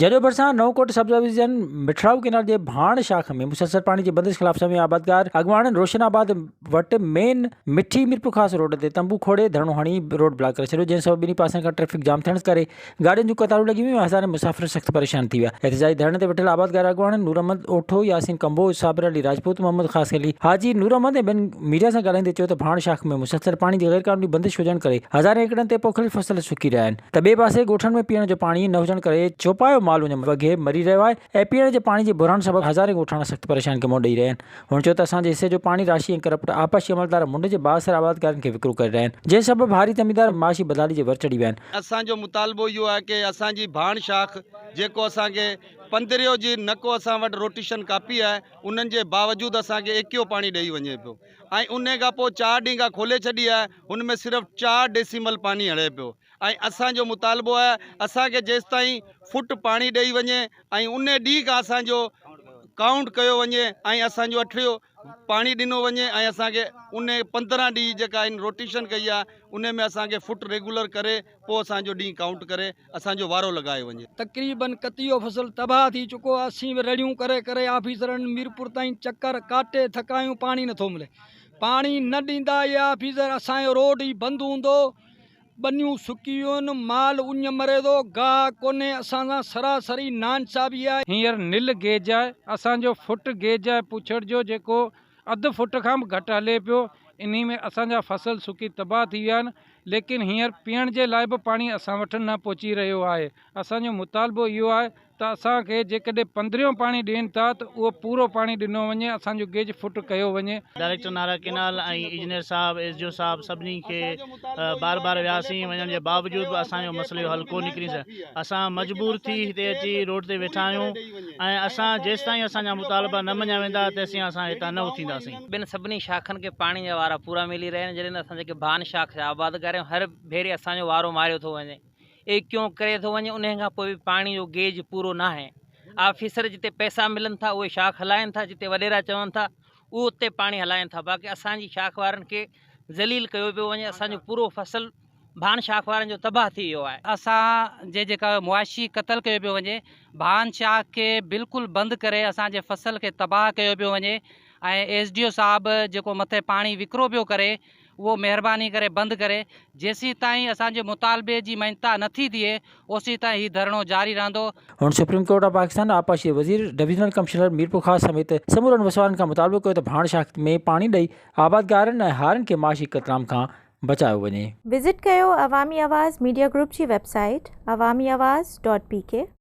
جهڏو ڀرسان نئون ڪوٽ sub division Mithrao canal جي ڀاڻ شاخ ۾ مسلسل پاڻي جي بندش خلاف سوين آبادگار اڳواڻن روشن آباد وٽ مين مٺي ميرپورخاص روڊ تي تنبو کوڙي ڌرڻو هڻي روڊ بلاڪ ڪري ڇڏيو جنهن سبب ٻنهي پاسن کان ٽريفڪ جام ٿيڻ ڪري گاڏين جون قطارون لڳي ويون ۽ هزارين مسافر سخت پريشان ٿي ويا احتجاجي ڌرڻي تي ويٺل آبادگار اڳواڻن نور احمد اوٺو، ياسين ڪمبوه، صابر علي راجپوت، محمد خاصخيلي، حاجي نور احمد ۽ ٻين ميڊيا سان ڳالهائيندي چيو ته ڀاڻ شاخ ۾ مسلسل پاڻي جي غيرقانوني بندش هجڻ ڪري هزارين ايڪڙن تي پوکيل فصل سڪي رهيا آهن. ته ٻئي پاسي ڳوٺن ۾ پيئڻ جو پاڻي نه هجڻ ڪري چوپايو مال اڃ وگهي مري رهيو آهي ۽ پيئڻ جي پاڻي جي بحران سبب هزارين ڳوٺاڻا سخت پريشانين کي منهن ڏئي رهيا آهن. هن چيو ته اسان جي حصي جو پاڻي راشي ۽ ڪرپٽ آبپاشي عملدار منڍ جي بااثر آبادگارن کي وڪرو ڪري رهيا آهن جنهن سبب هاري زميندار معاشي بدحالي جي ور چڙهي ويا آهن. اسان جو مطالبو اهو آهي ڪي اسان جي ڀاڻ شاخ جيڪو اسان کي پندريو جي نڪو اسان وٽ روٽيشن ڪاپي آهي انهن جي باوجود اسان کي ايڪيو پاڻي ڏئي وڃي پيو ۽ انهي کان پوء چار ڏينهن کان کولي ڇڏي آهي هن ۾ صرف چار ڊيسيمل پاني هڻي پيو ۽ اسان جو مطالبو آهي اسان کي جيستائين فٽ پاڻي ڏئي وڃي ۽ انهي ڏينهن کان اسان جو ڪائونٽ ڪيو وڃي ۽ اسان جو اٺڙيو پاڻي ڏنو وڃي ۽ اسان کي انهي 15 ڏينهن جيڪا هن روٽيشن ڪئي آهي انهي ۾ اسان کي فٽ ريگولر ڪري پوء اسان جو ڏينهن ڪائونٽ ڪري اسان جو وارو لڳايو وڃي. تقريبن ڪتيو فصل تباهه ٿي چڪو آهي اسين به رڙيون ڪري ڪري آفيسرن ميرپور تائين چڪر ڪاٽي ٿڪا آهيون پاڻي نٿو ملي پاڻي نه ڏيندا اهي آفيسر اسان جو روڊ ئي بند هوندو ٻنيون سڪي ويون آهن مال اڃ مري ٿو گاهه ڪونهي اسان سان سراسري ناانصافي آهي. هينئر نل گيج آهي اسان جو فٽ گيج آهي پوڇڙ جو جيڪو اڌ فٽ کان به گهٽ هلي پيو، انهي ۾ اسان جا فصل سڪي تباهه ٿي ويا آهن، ليڪن هينئر پيئڻ جي لاء به پاڻي اسان وٽ نه پهچي رهيو آهي، اسان جو مطالبو اهو آهي ته اسان کي جيڪڏهن پندرهيون پاڻي ڏين ٿا ته اهو پورو پاڻي ڏنو وڃي، اسان جو گيج فٽ ڪيو وڃي. ڊائريڪٽر نارا ڪينال ۽ انجنيئر صاحب ايس ڊي او صاحب سڀني کي بار بار وياسين وڃڻ جي باوجود به اسان جو مسئلي جو حل ڪو نڪري سگهيو اسان مجبور ٿي هتي اچي روڊ تي ويٺا آهيون ۽ اسان جيستائين اسان جا مطالبا نه مڃيا ويندا تيسين اسان هتان نه اٿينداسين. ٻين سڀني شاخن کي پاڻي جا وارا پورا ملي رهيا آهن جڏهن ته اسان جيڪي ڀان شاخ جا آبادگار آهيون هر ڀيري اسان جو وارو ماريو ٿو وڃي ايڪيون ڪري ٿو وڃي انهي کان پوء به پاڻي جو گيج پورو ناهي آفيسر جتي پئسا ملن ٿا اهي شاخ هلائن ٿا جتي وڏيرا چون ٿا اهو اتي پاڻي هلائن ٿا باقي اسان جي شاخ وارن کي ذليل ڪيو پيو وڃي اسان جو پورو فصل ڀان شاخ وارن جو تباهه ٿي ويو آهي. اسان جي جيڪا معاشي قتل ڪيو پيو وڃي ڀان شاخ کي بلڪل بند ڪري اسان جي فصل کي تباهه ڪيو پيو وڃي ۽ ايس ڊي او صاحب جيڪو مٿي پاڻي وڪرو پيو ڪري اهو مهرباني ڪري بند ڪري جيسين تائين اسان جي مطالبي جي مڃتا نٿي ٿئي اوسين تائين هي ڌرڻو جاري رهندو. هن سپريم ڪورٽ آف پاڪستان، آبپاشي جي وزير، ڊويزنل ڪمشنر ميرپورخاص سميت سمورن وسوارن کان مطالبو ڪيو ته ڀاڻ شاخ ۾ پاڻي ڏئي آبادگارن ۽ هارين کي معاشي قتلام کان بچايو وڃي. وزٽ ڪيو عوامي آواز ميڊيا گروپ جي website Awami Awaz dot P K.